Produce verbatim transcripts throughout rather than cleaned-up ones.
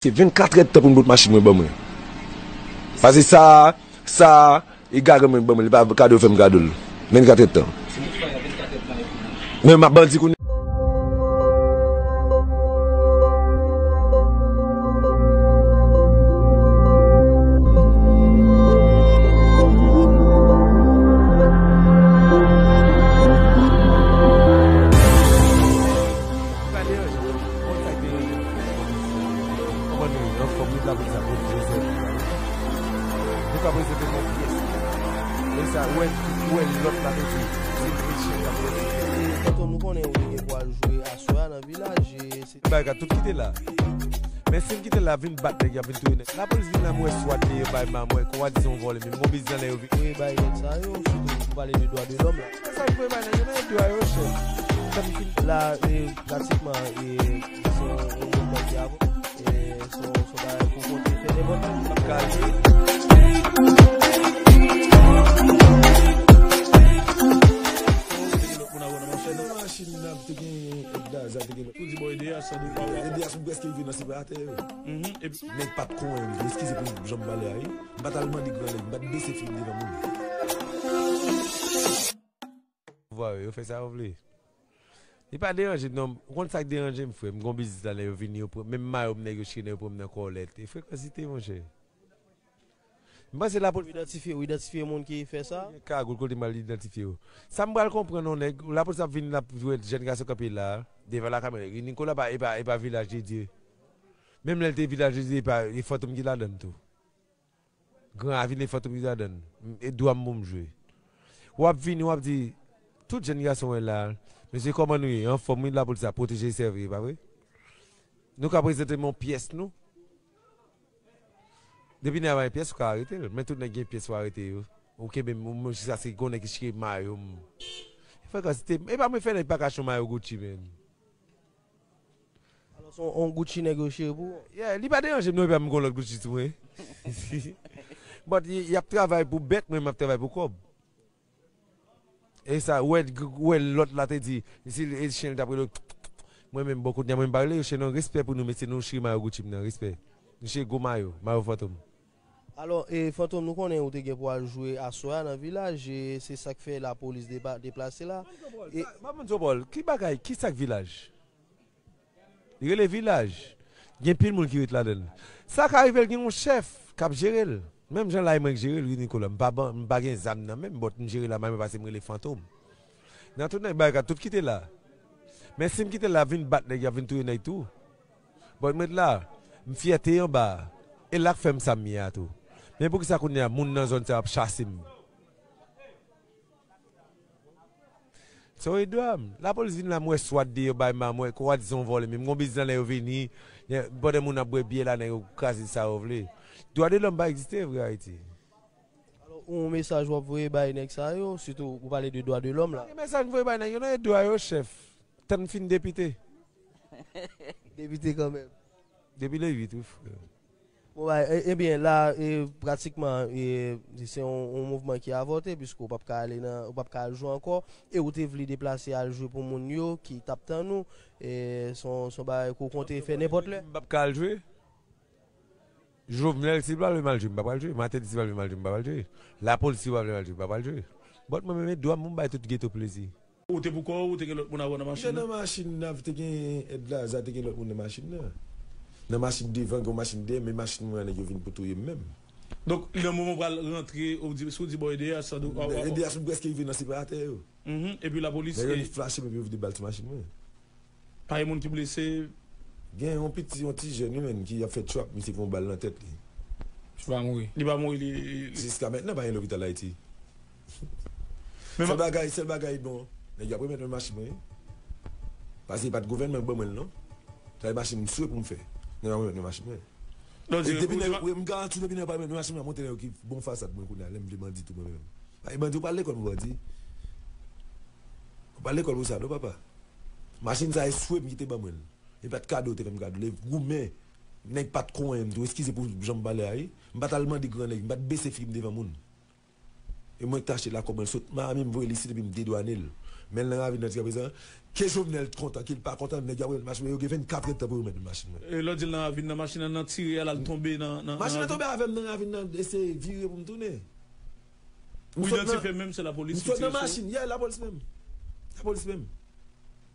Se vennkat èdtan pou m bout machin mwen ban mwen. Pase sa, sa, e garan mwen ban mwen, li pa kado fè m kado l. Vennkat èdtan. Men m ap bandi kounye. Kòman nou ye? Anfòm wi, lapolis ap pwoteje sèvis la wi. Nou ka prezante nou pyès. Men sa, ou wè, ou wè lòt la, nou di, se Michel k ap pwoteje. Fantòm, nou konnen ou te gen pou al jwe aswè a nan vilaj, e se bagay ka tout kite la. Men si m kite la, vin bat nèg, y ap vin touye nèg. Lapolis vin la, m wè swat deyò bay ma, m wè kwa dizon vòlè, men m gon biznis nan lè yo vin. Wi, bay nèg sa yo, sitou pou pale de dwa de lòm la. Sa m voye bay nèg yo, men dwa yo, chèf. Sa m fin la, e, pratikman, e, se yon, yon mouvman ki avan. E, se yon, se yon bagay pou konte fè nenpòt moun. Sa m ka di. Te gen lòt moun avè w nan machin nan? Nan machin nan, te gen Edda, te gen lòt. Ou di bò Edda, sa nou pa wè. Edda, sou prèske rive nan separatè yo. Mhm, epi nèg pa t konnen m, eskize pou jan m pale a, wi. M pa t al mande gran nèg, m pa t bese figi m devan moun. Pouvwa yo, yo fè sa yo vle. Li pa deranje m non. Ou konn sa k deranje m, frè? M gon biznis la, nèg yo vini, yo pran, menm mayo m, nèg yo chire, nèg yo pran m nan kòlèt. E frekansite, monchè. M panse lapolis. Ou idantifye, ou idantifye moun ki fè sa? Gen kagoul kote m al idantifye yo. Sa m pral konprann, non, nèg, lapolis ap vin, l ap jwenn jèn gason kanpe la, devan lakamera. Nikola pa, e pa, e pa Vilaj de Dye. Menm lè l te Vilaj de Dye, e pa, e Fantom ki ladann tou. Gran Ravin e Fantom ki ladann. E dwa m pou m jwe. W ap vini, w ap di, tout jèn gason wè la, mesye, kòman nou ye? Anfòm wi, lapolis ap pwoteje e sèvi, e pa vre? Nou ka prezante m yon pyès nou. Depi nèg la pa gen pyès, ou ka arete l. Men tout nèg gen pyès, ou arete yo. Ou kenbe m, ou, jiskaske gon nèg ki chire mayo m. Frekansite, e pa mwen fè nèg pa ka chon mayo Gucci, men. Alò, se yon, yon Gucci nèg yo chire pou ou? Yeah, li pa deranje m non, epi m gon lòt Gucci sou mwen. But y, y ap travay pou bèt, mwen, m ap travay pou kòb. E sa, ou wè, ou wè lòt la te di, si e chen li t ap rele, mwen menm, bon, kounye a, mwen, m pa rele yo chen non, respè pou nou, mesye, nou chire mayo Gucci m nan, respè. Nou chire gwo mayo, mayo Fantom. Alò, e, Fantom, nou konnen ou te gen pou al jwe aswè a nan Vilaj, e se sa k fè lapolis depa-, deplase la. E pa moun Zopòl, ki bagay, ki sa k Vilaj? Li rele Vilaj. Gen pil moun ki ret ladan l. Sa ka rive l gen yon chèf k ap jere l. Menm jan la e mwen k jere l, wi, Nikola. M pa ban, m pa gen zam nan men m, but m jere la, mwen pase m rele Fantom. Nan tout nèg bagay ka tout kite la. Men si m kite la, vin bat nèg, y ap vin touye nèg tou. But mwen la, m fyète anba a. E la k fè m sa m ye a tou. Men poukisa kounye a, moun nan zòn sa yo ap chase m? Se yon dwa m. Lapolis vin la, m wè swat deyò bay ma, m wè kwa dizon vòlè, men m gon biznis nan lè yo vini, pandan moun ap bwè byè la, nèg yo kraze sa yo vle. Dwa de lòm pa egziste vre Ayiti. Alò, yon mesaj w ap voye bay nèg sa yo, sitou ou pale de dwa de lòm la. Gen mesaj m voye bay nèg yo, nan e dwa yo, chèf. Tann fin depite. Depite kanmenm. Depi le uit, wi, frè. Bon, bay, e, ebyen, la, e, pratikman, e, se yon, yon mouvman ki avòte, piske w p ap ka ale nan, w p ap ka al jwe ankò, e ou te vle deplase al jwe pou moun yo ki t ap tann ou, e, se yon, se yon bagay ke w konte fè nenpòt lè. M p ap ka al jwe? Jovenel, si l pa vle m al jwe, m pa pral jwe. Martelly, si l pa vle m al jwe, m pa pral jwe. Lapolis, si l pa vle m al jwe, m pa pral jwe. But mwen menm, e dwa m pou m bay tout geto plezi. Ou te pou kò w, ou te gen lòt moun avè w nan machin nan? Nan machin nan, te gen Èd Laza, te gen lòt moun nan machin nan. Nan machin devan, gen yon machin dèyè, men machin mwen an, nèg yo vin pou touye m menm. Donk, nan moman w pral rantre, ou di, si w di bò Edeyas, sa dou, Edeyas, m prèske rive nan separatè yo. Mhm, epi lapolis. Nèg yo vin flache m, epi yo vide bal sou machin mwen. Pa gen moun ki blese? Gen yon piti, yon ti jèn, wi, menn, ki ap fè trap, misye pran yon bal nan tèt li. Li pa mouri? Li pa mouri, li, li, li. Jiska mentnan, pa gen lopital Ayiti. Sèl bagay, sèl bagay, bon, nèg yo ap remèt mwen machin mwen, wi. Paske e pa t gouvènman k ban mwen l, non. Sa e machin m swe pou m fè. Nèg yo ap remèt mwen machin mwen. Depi nèg, wi, m garanti w, depi nèg yo pa remèt mwen machin mwen, ap montre nèg yo ki bon fasad mwen kounye a, lè m vle bandi tou mwen menm. Paske bandi, ou pa al lekòl pou bandi. Ou pa al lekòl pou sa, non, papa. Machin sa e swe m ki te ban mwen l. E pa t kado yo te fè m kado l. E goumen, nèg pa t konnen m tou. Eskize pou jan m pale a, wi. M pa t al mande gran nèg, m pa t bese figi m devan moun. E mwen k te achte l a kòb mwen, l sot Miami, m voye l isit epi m dedwane l. Men l nan ravin nan jiskaprezan, Ke Jovenel kontan, ke l pa kontan, nèg yo ap remèt machin mwen, yo gen vennkat èdtan pou yo remèt mwen machin mwen. E lè w di l nan ravin nan, machin nan, nan tire, al, al tonbe nan, nan, nan ravin nan. Machin nan tonbe avè m nan ravin nan, eseye vire pou m tounen. Ou idantifye menm, se lapolis ki tire sou ou? M sot nan machin, yeah, lapolis menm. Lapolis menm.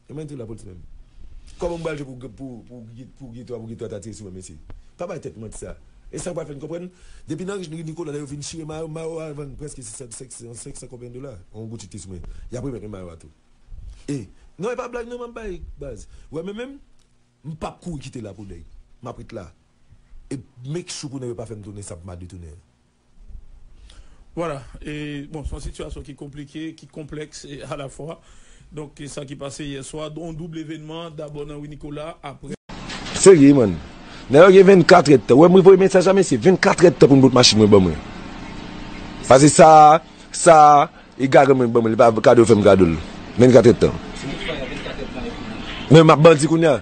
E mwen tou lapolis menm. Kòman m pral jwe pou, pou, pou, pou Guito, pou Guito ta tire sou mwen, mesye? Pa bay tèt manti sa. E sa w pral fè n konprann? Depi nan ri Nicolas la, yo vin chire mayo, mayo a vann prèske senk san, senk san, senk san konbyen dola? Yon gout chite sou mwen. Y ap remèt mwen mayo a tou. E, non, e pa blag non, m ap bay baz. Ou wè, men menm, m p ap kouri kite la pou nèg. M ap ret la. E make sure pou nèg yo pa fè m tounen sa pou m al detounen. Vwala, e, bon, se yon sitiyasyon ki konplike, ki konplèks, e, alafwa. Donk, e sa ki pase yè swa, yon doub evènman, dabò nan ri Nicolas, apre. Serye, man. Nèg yo gen vennkat èdtan. Ou wè, mwen voye mesaj a mesye, vennkat èdtan pou m pot machin mwen ban mwen. Pase sa, sa, e gagan mwen ban mwen, li pa kado fè m kado l. Vennkat èdtan. Men m ap bandi kounye a.